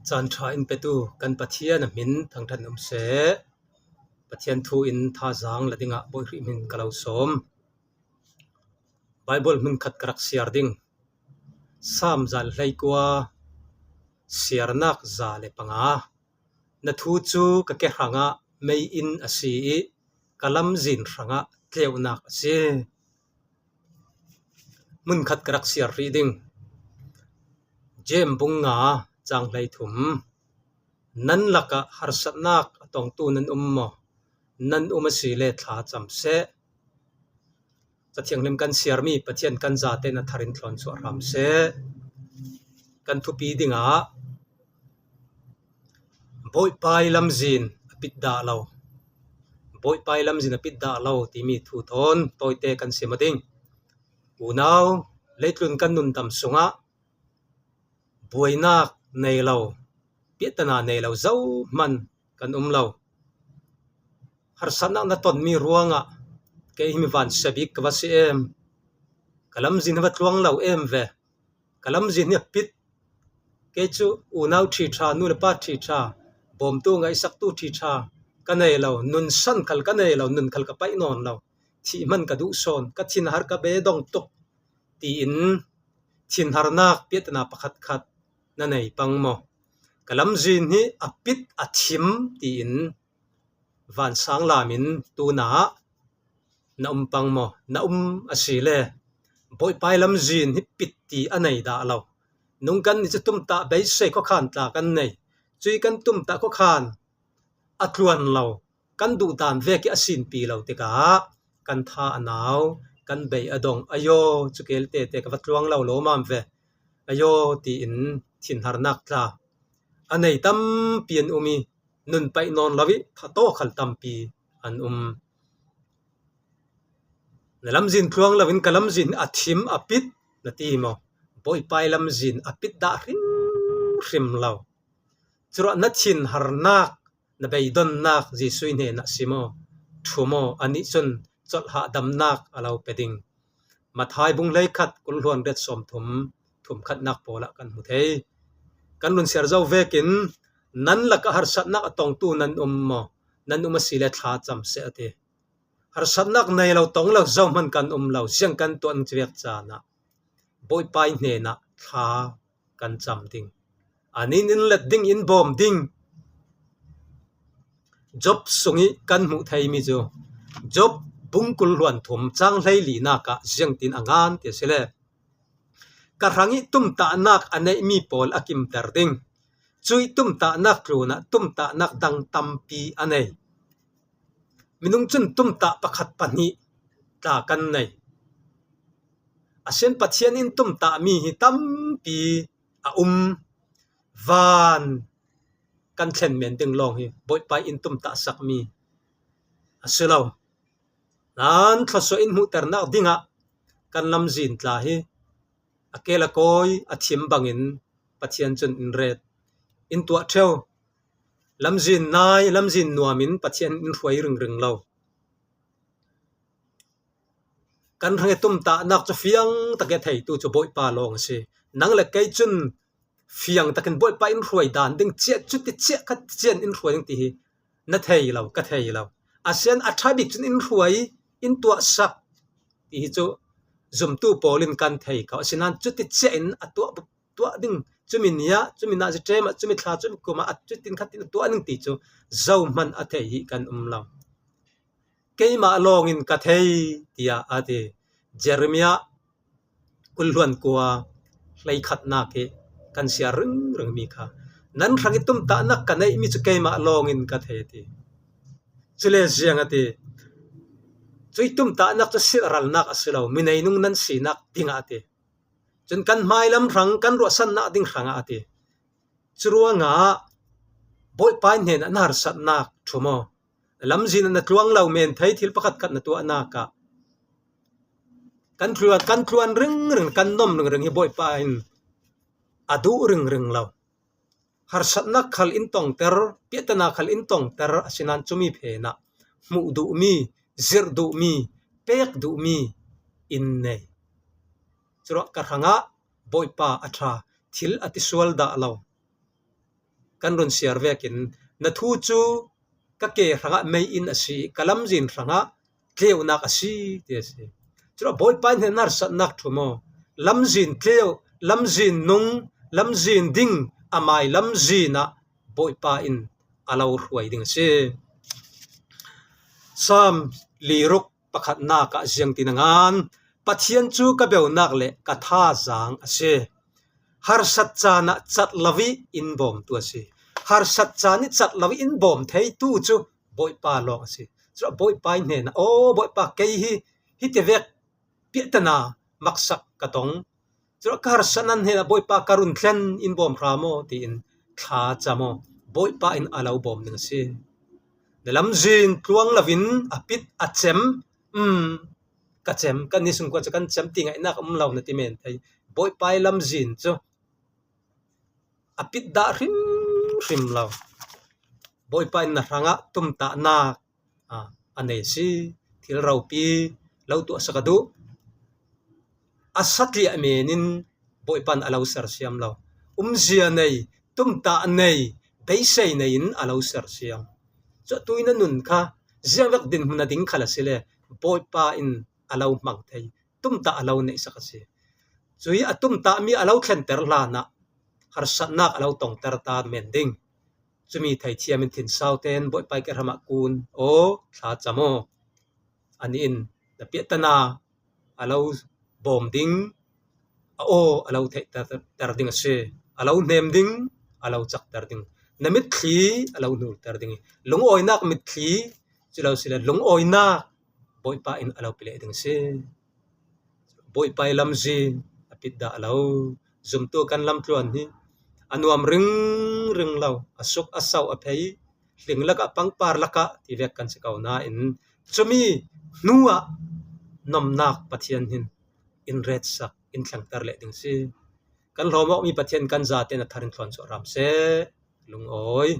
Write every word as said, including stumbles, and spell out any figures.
Caan ṭha in petu kan Pathian a hmin thangṭhat um seh. Pathian thu in thazaang la dingah Bawihrih hmin ka lo sawm. Baibal hmun khat ka rak siar ding. Sam za le hleikua, siarnak za le panga. Na thu cu ka ke hrangah mei-inn a si i ka lamzin hrangah tleunak a si. Hmun khat ka rak siar hrih ding. Jeim bung nga, cang hleithum. Nan lakah harsatnak a tongtu nan um maw? Nan um a si le thla cam seh. Ca Thianghlim kan siarmi Pathian kan zate na thar in thlawn chuah hram seh. Kan thupi dingah Bawipa i lamzin a pit dah lo, Bawipa i lamzin a pit dah lo timi thu thawn tawite kan sim a ding. Unau, leitlun kan nundam sungah buainak nei lo, piahtana nei lo zohman kan um lo. Harsatnak na tonmi ruangah kei hi mi van siabik ka va si em? Ka lamzin hi va tluang lo em ve? Ka lamzin hi a pit. Kei cu unau ṭhiṭha, nu le pa ṭhiṭha, bawmtu ngaihsaktu ṭhiṭha ka nei lo, nunsan khal ka nei lo, nun khal ka paih nawn lo, thih hman ka duh sawn, ka thinhar ka beidong tuk, tiin thinharnak piahtana pakhatkhat na nei pang maw? Ka lamzin hi a pit a thim, tiin vansang lam in tunah na um pang maw? Na um a si le Bawipa i lamzin hi pit ti a nei dah lo. Nung kan ni cu tumtah beisei khuakhan tla kan nei. Cui kan tumtah khuakhan a tluan lo, kan duhdan vek i a sinpi lo tikah kan tha a nau, kan bei a dong, ayo, cu kelte te ka va tluang lo lawmam ve, ayo, tiin thinharnak tla a nei tampi an um i nun paih nawn lo i thataw khal tampi an um. Na lamzin tluang lo in ka lamzin a thim a pit na ti maw? Bawipa i lamzin a pit dah hrimhrim lo. Curuah na thinharnak, na beidonnak Jesuh i hnenah si maw? Ṭhu maw? Anih cun colh hahdamnak a lo pe ding. Matthai bung hleikhat, kul hluan riat sawmthum, thumkhatnak pawlah kan hmu thei. Kan run siar zo vekin, nan lakah harsatnak a tongtu nan um maw? Nan um a si le thla cam seh, a ti. Harsatnak nei lo, tong lo zohman kan um lo, ziang kan tuah ning ci vek caan ah Bawipa i hnenah thla kan cam ding. A nin in let ding, in bawm ding. Job sung i kan hmuh theimi cu, Job bung kul hluan thum, cang hleilinak ah ziangtin a ngan ti a si le, ka hrang i tumtahnak a neihmi pawl a kimter ding. Cui tumtahnak tlunah tumtahnak dang tampi a nei. Minung cun tumtah pakhat pahnih tla kan nei. A si in Pathian in tumtahmi hi tampi a um. Van kan thlen men ding lawng hi Bawipa in tumtah sakmi a si lo. Nan thluasuah in hmuhternak dingah kan lamzin tla hi a kel a kawi, a thim bangin Pathian cun in ret, in tuah ṭheu. Lamzin nai, lamzin nuam in Pathian in hruai ringring lo. Kan hrang i tumtahnak cu fiang tak i a theitu cu Bawipa lawng a si. Nang le kei cun fiang takin Bawipa in hruai dan ding ciah, cuti ciah kha cian in hruai ding ti hi na thei lo, ka thei lo. A si in a ṭha bik cun in hruai, in tuahsak ti hi cu zumtu pawl in kan thei ko. Asinain cuti ciah in a tuah, tuah ding, cumi ni ah, cumi nazi ṭem ah, cumi thla, cumi kum ah, a cutin khatin a tuah ding ti cu zohman a thei hi kan um lo. Keimah lawngin ka thei, tiah a ti. Jeremiah kul hluan kua hleikhatnak hi kan siar ringring mi kha, nan hrang i tumtahnak ka neihmi cu keimah lawngin ka thei, a ti. Cule ziang a ti? Cui tumtahnak cu silhralnak a si lo, mi neinung nan sinak dingah a ti. Cun kan hmailam hrang, kan ruahsannak ding hrangah a ti. Curuangah Bawipa hnenah na harsatnak ṭhu maw? Lamzin ah na tluang lo men thei thil pakhatkhat na tuahnak ah kan tluan, kan tluan ringring, kan nom ringring hi Bawipa in a duh ringring lo. Harsatnak khal in tongter, piahtana khal in tongter, asinain cumi phenah hmuh duhmi, zirh duhmi, pek duhmi in nei. Curuah ka hrangah Bawipa a ṭha, thil a ti sual dah lo. kan run siar vekin, na thu cu ka ke hrangah mei-inn a si, ka lamzin hrangah tleunak a si, ti a si. Curuah Bawipa in hnen harsatnak ṭhum aw. Lamzin tleu, lamzin nung, lamzin ding, amai lamzin ah Bawipa in a lo hruai ding a si. Sam li ruk pakhatnak ah ziang ti nangan, Pathian cu ka beunak le ka thazaang a si. Harsat caan ah cat lo i in bawmtu a si. Harsat caan i cat lo i in bawm theitu cu Bawipa lawng a si. Curuah Bawipa i hnenah, aw Bawipa, kei hi, hi tivek piahtana maksak ka tong. Curuah ka harsat nan hnenah Bawipa ka run thlen in bawm hram aw, tiin thla cam aw. Bawipa in a lo bawm ding a si. Na lamzin tluang lovin a pit a cem, um, ka cem, kan ni sungkua cu kan cem ti ngaihnak um lo na ti men thei. Bawipa i lamzin cu a pit dah hrimhrim lo. Bawipa in na hrangah tumtahnak, a, a nei a si. Thil ropi lo tuahsak a duh. A satliah men in Bawipa in a lo sersiam lo. Umzia nei, tumtah nei, beisei nei in a lo sersiam. Cuah tu in a nun kha ziangvek dinhmun a ding khal a si le Bawipa in a lo hmang thei, tumtah a lo neihsak a si. Cui a tumtahmi a lo thlenter hlanah harsatnak a lo tongter ta men ding. Cumi theithiam in thinsau tein Bawipa i ke hramah kun aw, thla cam aw. Anih in na piahtana a lo bawm ding, a aw a lo theihter ter ding a si. A lo hnem ding, a lo cakter ding. Na mitthli a lo hnulter ding. Lungawinak mitthli, cu lo si le lungawinak Bawipa in a lo pileh ding a si. Bawipa i lamzin a pit dah lo. Zumtu kan lamtluan hi a nuam ringring lo, a suk a sau a phei, hling lakah pangpar lakah tivek kan si ko nain, cumi hnuah nomnak Pathian hin in retsak, in thlengter leh ding si. Kan hlawm awkmi Pathian kan zate na thar in thluan chuah hram seh. Lungawi.